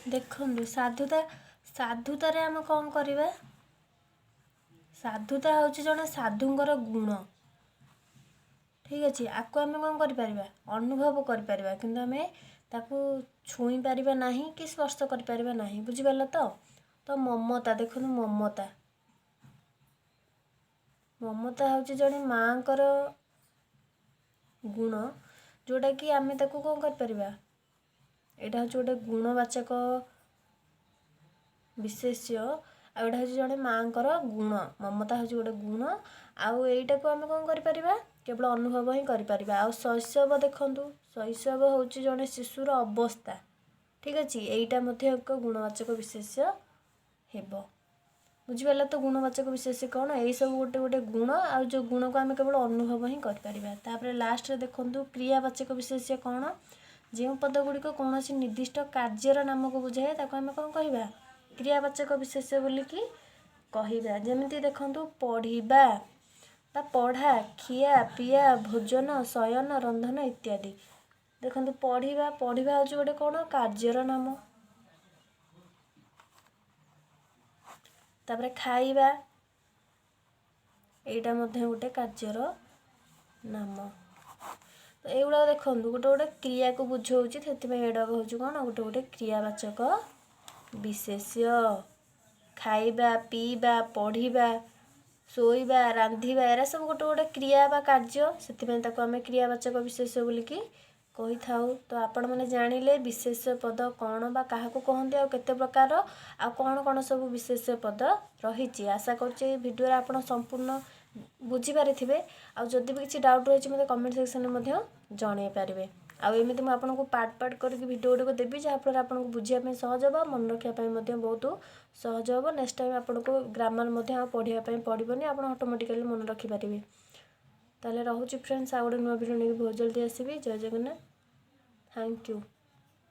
ଦେଖନ୍ତୁ, ସାଧୁତା, ସାଧୁତାରେ ଆମେ କ'ଣ କରିବା? ସାଧୁତା ହେଉଛି ଜଣେ ସାଧୁଙ୍କର ଗୁଣ, ଠିକ୍ ଅଛି? ଆକୁ ଆମେ କ'ଣ କରିପାରିବା? ଅନୁଭବ କରିପାରିବା, କିନ୍ତୁ ଆମେ ତାକୁ ଛୁଇଁ ପାରିବା ନାହିଁ କି ସ୍ପର୍ଶ କରିପାରିବା ନାହିଁ। ବୁଝିପାରିଲ ତ? ତ ମମତା, ଦେଖନ୍ତୁ, ମମତା, ମମତା ହେଉଛି ଜଣେ ମାଆଙ୍କର ଗୁଣ, ଯେଉଁଟାକି ଆମେ ତାକୁ କ'ଣ କରିପାରିବା? ଏଇଟା ହେଉଛି ଗୋଟେ ଗୁଣବାଚକ ବିଶେଷ୍ୟ, ଆଉ ଏଇଟା ହେଉଛି ଜଣେ ମାଆଙ୍କର ଗୁଣ। ମମତା ହେଉଛି ଗୋଟେ ଗୁଣ, ଆଉ ଏଇଟାକୁ ଆମେ କ'ଣ କରିପାରିବା? କେବଳ ଅନୁଭବ ହିଁ କରିପାରିବା। ଆଉ ଶୈଶବ, ଦେଖନ୍ତୁ, ଶୈଶବ ହେଉଛି ଜଣେ ଶିଶୁର ଅବସ୍ଥା, ଠିକ୍ ଅଛି? ଏଇଟା ମଧ୍ୟ ଏକ ଗୁଣବାଚକ ବିଶେଷ୍ୟ ହେବ। ବୁଝିପାରିଲ ତ ଗୁଣବାଚକ ବିଶେଷ୍ୟ କ'ଣ? ଏଇସବୁ ଗୋଟେ ଗୋଟେ ଗୁଣ, ଆଉ ଯେଉଁ ଗୁଣକୁ ଆମେ କେବଳ ଅନୁଭବ ହିଁ କରିପାରିବା। ତାପରେ ଲାଷ୍ଟରେ ଦେଖନ୍ତୁ, କ୍ରିୟାବାଚକ ବିଶେଷ୍ୟ କ'ଣ? ଯେଉଁ ପଦ ଗୁଡ଼ିକ କୌଣସି ନିର୍ଦ୍ଦିଷ୍ଟ କାର୍ଯ୍ୟର ନାମକୁ ବୁଝାଏ, ତାକୁ ଆମେ କ'ଣ କହିବା? କ୍ରିୟାବାଚକ ବିଶେଷ୍ୟ ବୋଲିକି କହିବା। ଯେମିତି ଦେଖନ୍ତୁ, ପଢ଼ିବା ବା ପଢ଼ା, ଖିଆ, ପିଆ, ଭୋଜନ, ଶୟନ, ରନ୍ଧନ ଇତ୍ୟାଦି। ଦେଖନ୍ତୁ, ପଢ଼ିବା, ପଢ଼ିବା ହେଉଛି ଗୋଟେ କ'ଣ? କାର୍ଯ୍ୟର ନାମ। ତାପରେ ଖାଇବା, ଏଇଟା ମଧ୍ୟ ଗୋଟେ କାର୍ଯ୍ୟର ନାମ। ତ ଏଇଗୁଡ଼ାକ ଦେଖନ୍ତୁ, ଗୋଟେ ଗୋଟେ କ୍ରିୟାକୁ ବୁଝାଉଛି, ସେଥିପାଇଁ ଏଇଟାକ ହେଉଛି କ'ଣ? ଗୋଟେ ଗୋଟେ କ୍ରିୟାବାଚକ ବିଶେଷ୍ୟ। ଖାଇବା, ପିଇବା, ପଢ଼ିବା, ଶୋଇବା, ରାନ୍ଧିବା, ଏରା ସବୁ ଗୋଟେ ଗୋଟେ କ୍ରିୟା ବା କାର୍ଯ୍ୟ, ସେଥିପାଇଁ ତାକୁ ଆମେ କ୍ରିୟାବାଚକ ବିଶେଷ୍ୟ ବୋଲିକି କହିଥାଉ। ତ ଆପଣମାନେ ଜାଣିଲେ ବିଶେଷ୍ୟ ପଦ କ'ଣ ବା କାହାକୁ କହନ୍ତି, ଆଉ କେତେ ପ୍ରକାର, ଆଉ କ'ଣ କ'ଣ ସବୁ ବିଶେଷ୍ୟ ପଦ ରହିଛି। ଆଶା କରୁଛି ଏଇ ଭିଡ଼ିଓରେ ଆପଣ ସମ୍ପୂର୍ଣ୍ଣ ବୁଝିପାରିଥିବେ। ଆଉ ଯଦି ବି କିଛି ଡାଉଟ୍ ରହିଛି, ମୋତେ କମେଣ୍ଟ ସେକ୍ସନରେ ମଧ୍ୟ ଜଣାଇ ପାରିବେ। ଆଉ ଏମିତି ମୁଁ ଆପଣଙ୍କୁ ପାର୍ଟ ପାର୍ଟ କରିକି ଭିଡ଼ିଓ ଗୁଡ଼ିକ ଦେବି, ଯାହାଫଳରେ ଆପଣଙ୍କୁ ବୁଝିବା ପାଇଁ ସହଜ ହେବ, ମନେ ରଖିବା ପାଇଁ ମଧ୍ୟ ବହୁତ ସହଜ ହେବ। ନେକ୍ସଟ ଟାଇମ୍ ଆପଣଙ୍କୁ ଗ୍ରାମାର ମଧ୍ୟ ଆଉ ପଢ଼ିବା ପାଇଁ ପଡ଼ିବନି, ଆପଣ ଅଟୋମେଟିକାଲି ମନେ ରଖିପାରିବେ। ତାହେଲେ ରହୁଛି ଫ୍ରେଣ୍ଡସ୍, ଆଉ ଗୋଟେ ନୂଆ ଭିଡ଼ିଓ ନେଇକି ବହୁତ ଜଲ୍ଦି ଆସିବି। ଜୟ ଜଗନ୍ନାଥ, thank you.